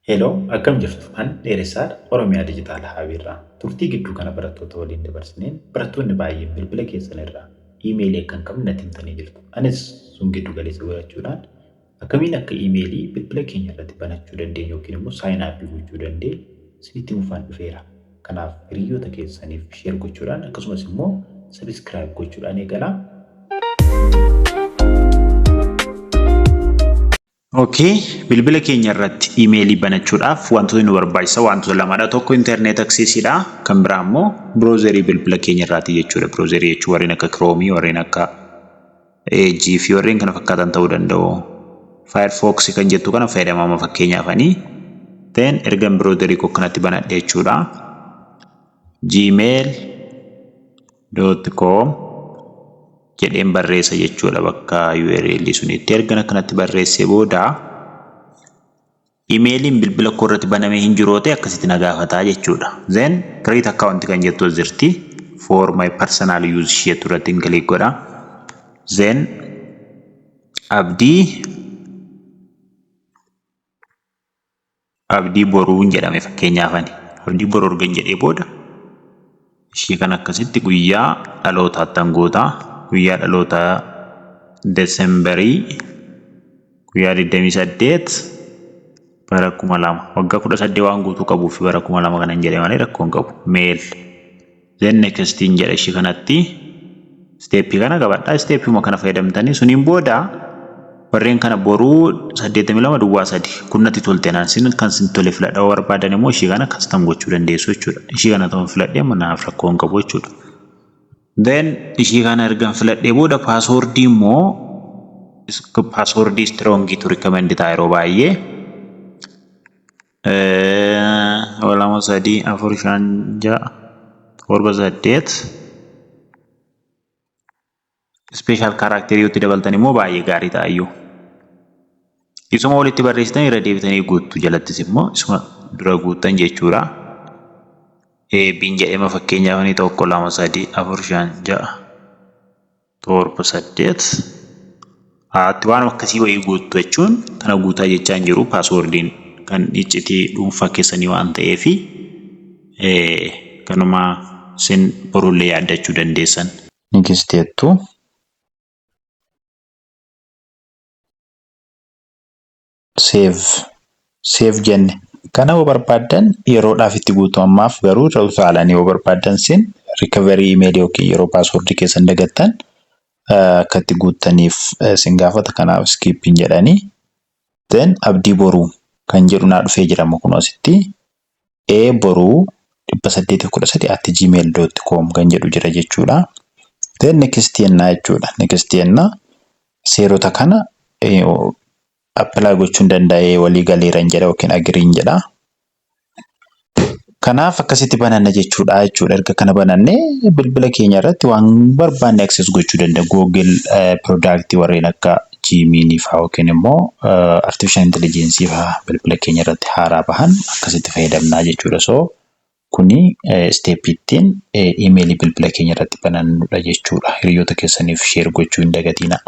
Hello, akkam jirtu? An Dheeressaadha, Oromiyaa Dijitaal Haabiirraa. Turtii gidduu kana barattoota waliin dabarsineen barattoonni baay'een bilbila keessan irraa iimeelii akka hin qabne natti himtanii jirtu. Anis sun giddu galeessa godhachuudhaan akkamiin akka iimeelii bilbila keenya irratti banachuu dandeenyu yookiin immoo saayin aappii gochuu dandeenyu isinitti himuufaan dhufeera. Kanaaf hiriyoota keessaniif share gochuudhaan akkasumas immoo subscribe gochuudhaan eegalaa. Okay, bilbila keenya irratti iimeelii banachuudhaaf wantoonni nu barbaachisan wantoota lamadha. Tokko internet access dha, kan biraa immoo browserii bilbila keenya irraati jechuudha. Browserii jechuun warreen akka Chrome, warreen akka Edge fi warreen kana fakkaatan ta'uu danda'u. Firefox kan jettu kana fayyadamama fakkeenyaaf ani. Then ergan browserii koo kanatti banadhe jechuudha. gmail.com jedheen barreessa jechuudha bakka URL sunitti. Ergan akkanatti barreessee booda imeeliin bilbila koo irratti banamee hin jiru ta'e akkasitti na gaafataa jechuudha. Then create account kan jettu as jirti. For my personal use isheetu irratti hin click godha. Then Abdii Abdii Boruun jedhame fakkeenyaaf ani. Abdii Boruu ergan jedhee booda ishee kan akkasitti guyyaa dhalootaattan guutaa. Guyyaa dhalootaa Desembarii guyyaa 28 bara 2000 waggaa 18 waan guutuu qabuuf bara 2000 kanan jedhe malee rakkoo hin qabu. Meel. Then next jedha ishee kanatti. Steeppii kana qabadhaa. Steeppiuma kana fayyadamtanii suniin booda warreen kana boruu 82 duwwaa 3 kun natti tolte naan sin kan sin tole filadha yoo barbaadan immoo ishee kana custom gochuu dandeessu jechuudha. Ishee kana ta'uun filadhee amma naaf rakkoo hin qabu jechuudha. Then ishee kana ergan filadhee booda paaswoordii immoo paaswoordii strong tu recommend ta'a yeroo baay'ee. 2 3 4 5 6 7 8 special character yoo itti dabaltan immoo baay'ee gaarii ta'a iyyuu. Isuma walitti barreessitan irra deebitanii guuttu jalattis immoo isuma dura guuttan jechuudha. Eebbiin jedhema fakkeenyaaf ni 1 2 3 4 5 6 7 8 Atti waan akkasii wayii guuttu jechuun kana guutaa jechaa hin jiru paaswoordiin kan iccitii dhuunfaa keessanii waan ta'eefi kanuma sin borullee yaaddachuu dandeessan. Next jettu. Save save jenne. Kana yoo barbaaddan yeroodhaaf itti guutu ammaaf garuu irra utaalanii yoo barbaaddan sin recovery email yookiin yeroo paaswordii keessan dagattan akka itti guuttaniif sin gaafata kanaaf skip hin jedhanii. Then Abdii Boruu kan jedhu naa dhufee jira amma kunoo asitti A boruu 813 at gmail.com kan jedhu jira jechuudha. Then next jennaa jechuudha. Next jennaa seerota kana apply gochuun danda'ee walii galeeran jedha yookiin agiriin jedha. Kanaaf akkasitti bananna jechuudha jechuudha. Erga kana banannee bilbila keenya irratti waan barbaanne access gochuu danda'a. Google product warreen akka Gmail fa'aa yookiin immoo artificial intelligence fa'aa bilbila keenya irratti haaraa bahan akkasitti fayyadamnaa jechuudha. So kuni step ittiin iimeelii bilbila keenya irratti banannudha jechuudha. Hiriyoota keessaniif share gochuu hin dagatinaa.